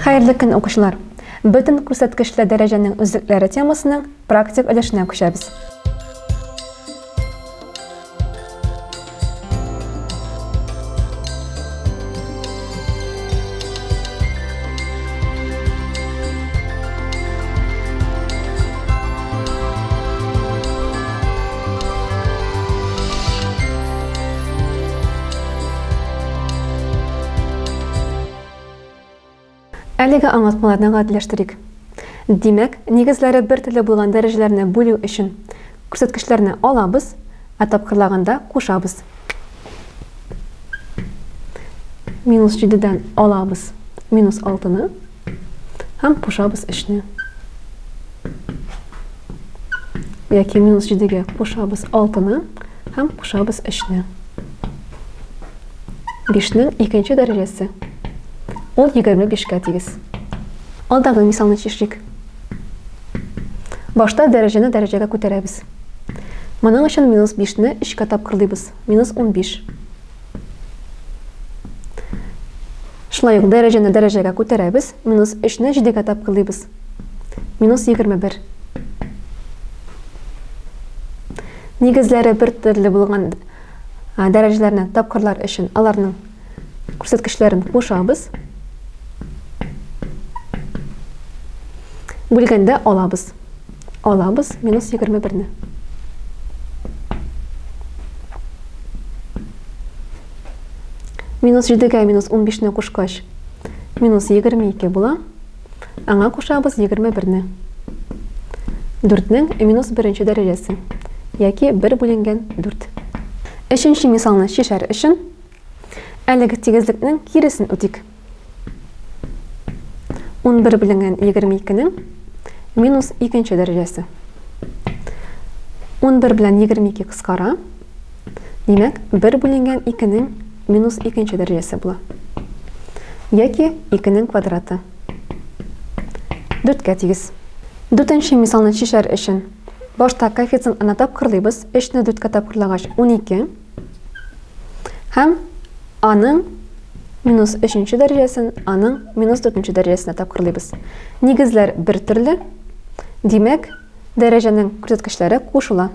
Хәерле көн, укучылар! Бөтен күрсәткечле дәрәҗәнең үзлекләре темасының практик өлешенә күчәбез. Әлеге аңлатмаларны гадиләштерик. Димәк, нигезләре бер төрле булган дәрәҗәләрне бүлү өчен күрсәткечләрне алабыз, ә тапкырлаганда кушабыз. Минус 7-дән алабыз минус 6-ны һәм кушабыз 3-не. Яки минус 7-гә кушабыз 6-ны һәм кушабыз 3-не. 5-нең икенче дәрәҗәсе. Ул 25-кә тигез. Алдагы мисалны чишик. Башта дәрәҗәне дәрәҗәгә күтәрәбез. Моның өчен минус 5-не 3-кә тапкырлыйбыз. Минус 15. Шулай ук дәрәҗәне дәрәҗәгә күтәрәбез. Минус 3-не 7-гә тапкырлыйбыз. Минус 21. Нигезләре бер төрле булган дәрәҗәләрне тапкырлар өчен аларның күрсәткечләрен кушабыз. Бүлгәндә алабыз. Алабыз минус 21-не. Минус 7-гә минус 15-не кушкач, минус 22 була. Аңа кушабыз 21-не. 4-нең минус беренче дәрәҗәсе, яки 1 бүленгән 4. Өченче мисалны чишәр өчен, әлеге тигезлекнең киресен үтик. 11 бүленгән 22-нең минус икенче дәрәҗәсе. 11 белән 22 кыскара. Димәк, 1 бүленгән 2-нең минус икенче дәрәҗәсе була. Яки 2-нең квадраты. 4-кә тигез. Дүртенче мисалны чишәр өчен башта коэффициентны тапкырлыйбыз. 3-не 4-кә тапкырлагач 12. Һәм аның минус өченче дәрәҗәсен аның минус дүртенче дәрәҗәсенә тапкырлыйбыз. Нигезләр бер төрле. Димәк, дәрәҗәнең күрсәткечләре кушыла.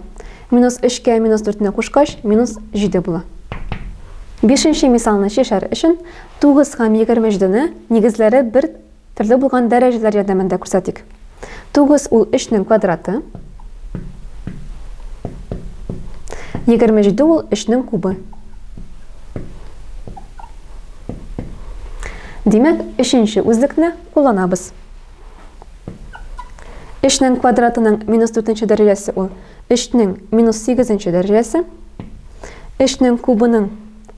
Минус 3-кә минус 4-не кушкач, минус 7 була. Бишенче мисалны чишәр өчен 9 һәм 27-не нигезләре бер төрле булган дәрәҗәләр ярдәмендә күрсәтик. 9 ул 3-нең квадраты. 27 ул 3-нең кубы. Димәк, өченче үзлекне кулланабыз. 3-нең квадратының минус 4 дәрәҗәсе ул 3-нең минус 8 дәрәҗәсе. 3-нең кубының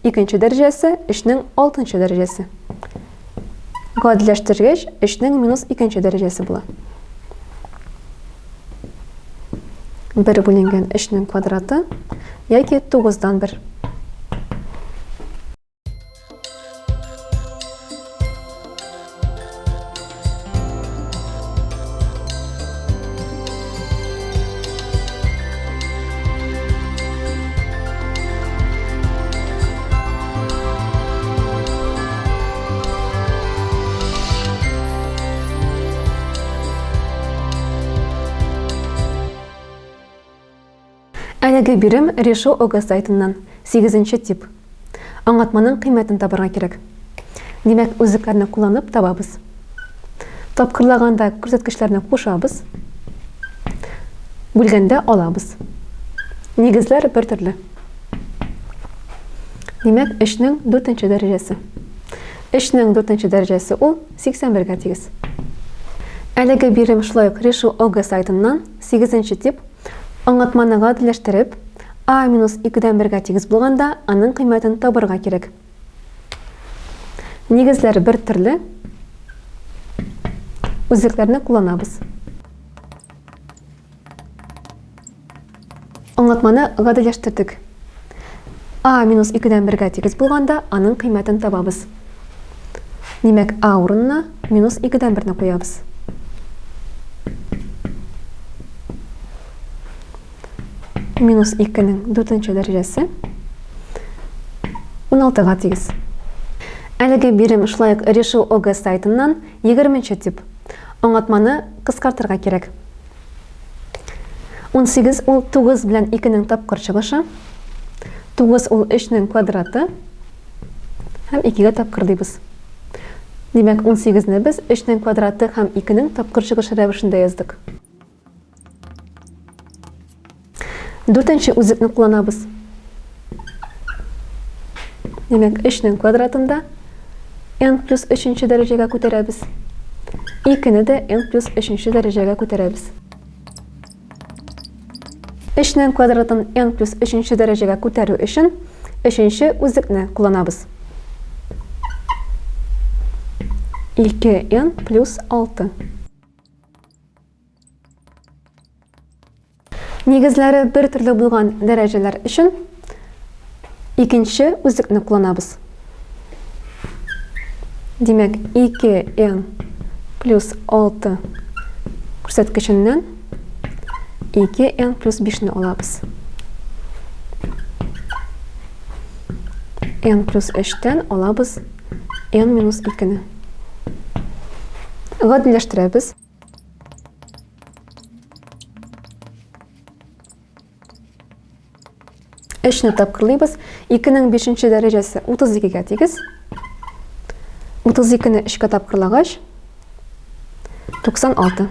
икенче дәрәҗәсе 3-нең 6 дәрәҗәсе. Гадиләштергәч, 3-нең минус икенче дәрәҗәсе була. 1 бүленгән 3-нең квадраты яки 9-дан 1. Әлеге бирем Решу ОГЭ сайтыннан, сигезенче тип. Аңлатманың кыйммәтен табарга кирәк. Димәк, үзлекләрне кулланып табабыз. Тапкырлаганда күрсәткечләрне кушабыз. Бүлгәндә алабыз. Нигезләр бер төрле. Димәк, 3-нең 4 дәрәҗәсе. 3-нең 4 дәрәҗәсе ул 81-гә тигез. Әлеге бирем шулай ук Решу ОГЭ сайтыннан, 8 тип, аңлатманы гадиләштереп, а минус 2-дән 1-гә тигез булганда, аның кыйммәтен табырга кирәк. Нигезләр бер төрле. Үзлекләрне кулланабыз. Аңлатманы гадиләштердек. А минус 2-дән 1-гә тигез булганда, аның кыйммәтен табабыз. Димәк, А урынына минус 2-дән 1-не куябыз. Минус 2-нең 4 дәрәҗәсе 16-га тигез. Әлеге бирем шулай ук Решил ОГЭ сайтыннан 20 нче тип. Аңлатманы кыскартырга кирәк. 18 ул 9 белән 2-нең тапкыр чыгышы. 9 ул 3-нең квадраты. Һәм 2-гә тапкырлыйбыз. Димәк, 18-не без 3-нең квадраты һәм 2-нең тапкыр чыгышы рәвешендә яздык. Дүртенче үзлекне кулланабыз. Димәк, 3-нең квадратында n плюс 3 дәрәҗәгә күтәрәбез. 2-не дә n плюс 3 дәрәҗәгә күтәрәбез. 3-нең квадратын n плюс 3 дәрәҗәгә күтәрү өчен өченче үзлекне кулланабыз. 2n плюс 6. Нигезләре бер төрле булган дәрәҗәләр өчен икенче үзлекне кулланабыз. Димәк, 2n плюс 6 күрсәткеченнән 2n плюс 5-не алабыз. n плюс 3-тән алабыз n минус 2-не. Гадиләштерәбез. Өчне тапкырлыйбыз. 2-нең 5 дәрәҗәсе 32-гә тигез. 32-не 3-кә тапкырлагач, 96.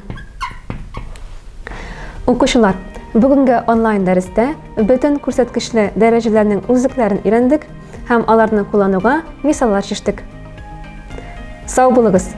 Укучылар, бүгенге онлайн дәрестә бөтен күрсәткечле дәрәҗәләрнең үзлекләрен өйрәндек һәм аларны куллануга мисаллар чиштек. Сау булыгыз!